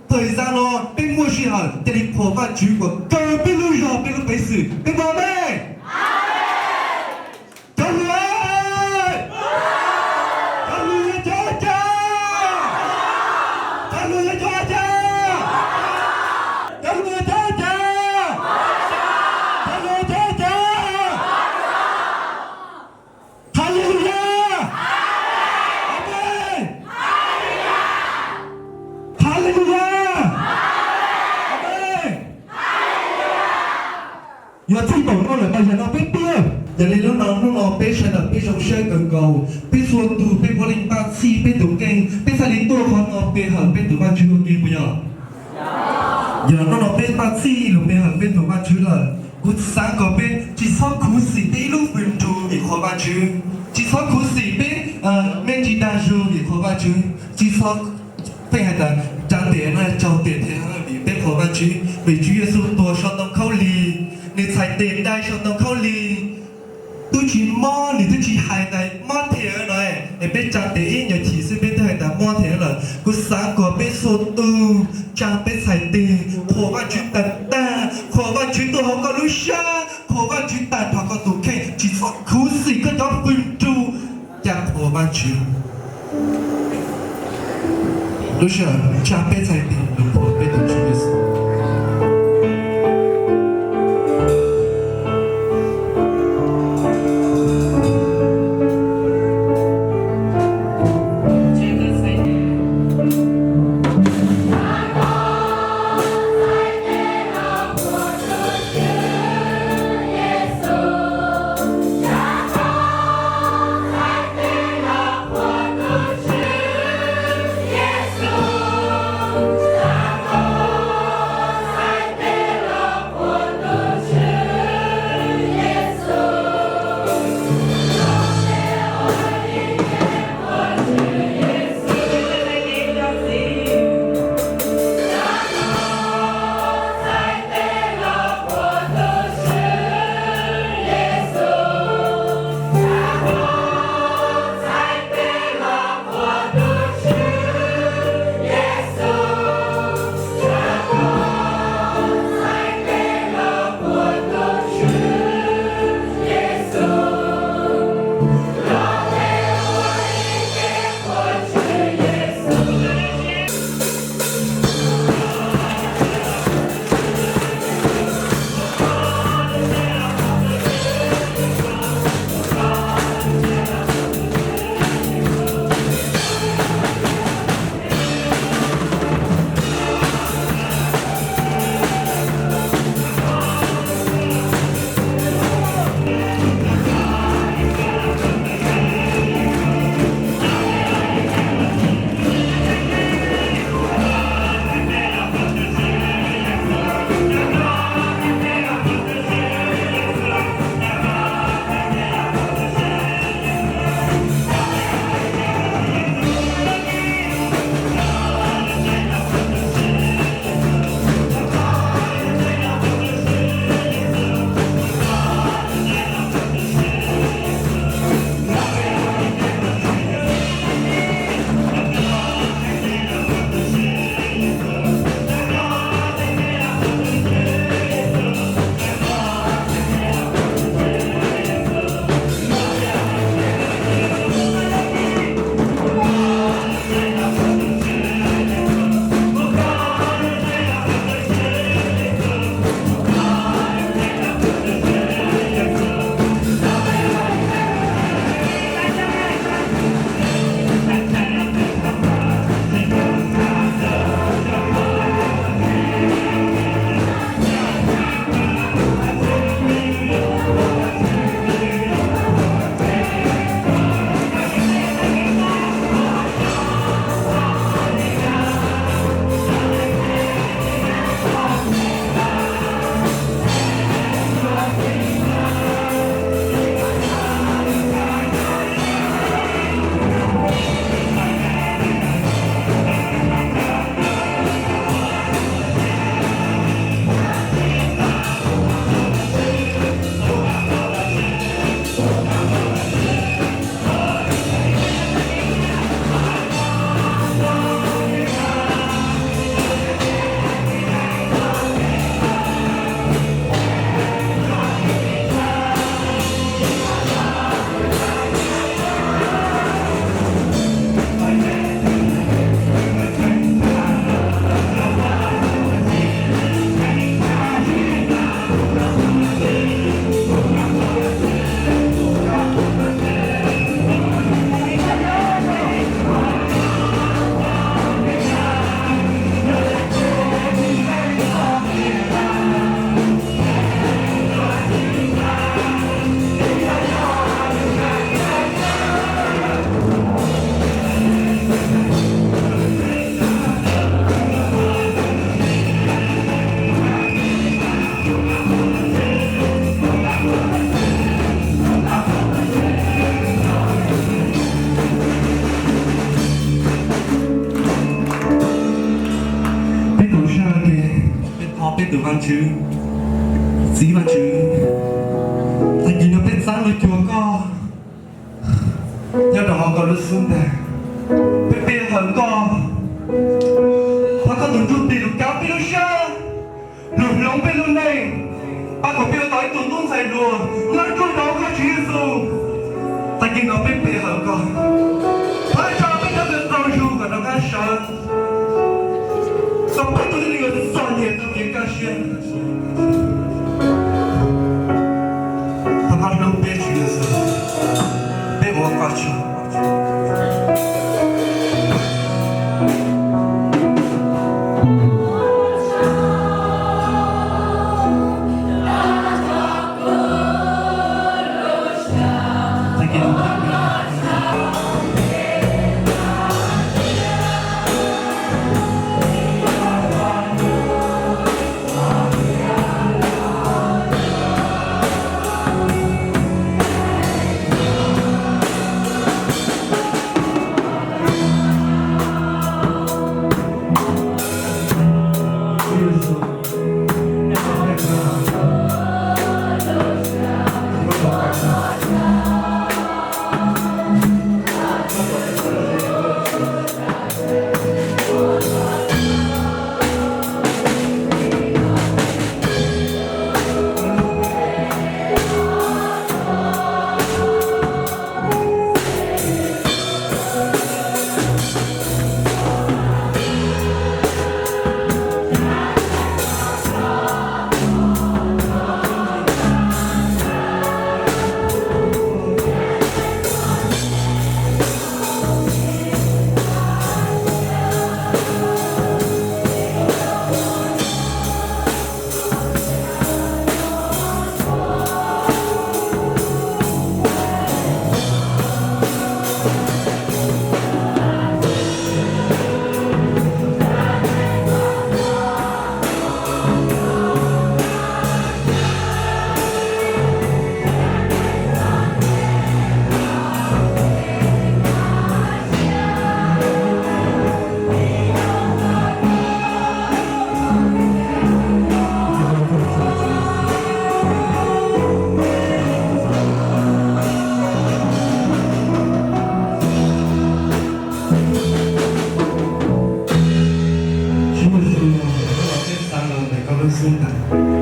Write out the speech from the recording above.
Thaum xav no peb muaj sij hawm cia li qhuas Vajtswv kom kaw peb lub zog peb lub peev xwm. Peb maj mej. Cov hluas, cov hluas yog cov ua cas? Cov hluas yog cov ua cas? Cov hluas yog cov ua cas? Cov hluas yog cov ua cas? Hallelujah! Amen! Hallelujah! Amen! Yuav txij npaum no lawm mas yog no peb piav. Yog li lub no hnub no peb sawv daws peb zoo siab kawg nkaus, peb txhua tus peb puav leej npaj txhij peb tus kheej, peb txhaj li tuaj qhov no pe hawm peb tus Vajtswv ua ke puas yog? Yog hnub no peb npaj txhij los pe hawm peb tus Vajtswv lawm, kuv xav kom peb tsis txhob khuv xim peb ib lub fwm nrug vim qhuas Vajtswv, tsis txhob khuv xim peb me ntsis dag zug vim qhuas Vajtswv, tsis txhob, peb hais tias tsa tes no tsaug tes thiab vim peb qhuas Vajtswv, vim Tswv Yexus tuag saum ntoo khaub lig, nws txhais tes dai saum ntoo khaub lig, twb tsis mob, nws twb tsis hais tias mob thiab no, es peb tsa tes ib nyuag chim xwb peb twb hais tias mob thiab lawm. Kuv xav kom peb txhua tus tsa peb txhais tes qhuas Vajtswv tag tag, qhuas Vajtswv tuaj hauv koj lub sab, qhuas Vajtswv tag nrho koj tus kheej, tsis txhob khuv xim koj cov fwm nrug, cia qhuas Vajtswv. Lub sij hawm tsa peb txhais tes los qhuas peb tus Tswv Yexus. Tus Vajtswv, txiv Vajtswv, tag kis no peb txav lug cuag koj nyob rau hauv koj lub xub ntiag. Peb pe hawm koj, thov koj tus Ntsujplig lug kav peb lub siab, lug hloov peb lub neej, pab kom peb ua tau ib tug tub ntxhais hluas nyob rau hauv koj Tswv Yexus. Tag kis no peb pe hawm koj, thov tso peb cov kws txaus zug kom rov qab sawv, kom peb tug tib neeg txom nyem tau kev kaj siab. Thov koj hlub peb Tswv Yexus, peb ua koj tsaug. Tswv Yexus, peb txav lug ntawm koj lub xub ntiag.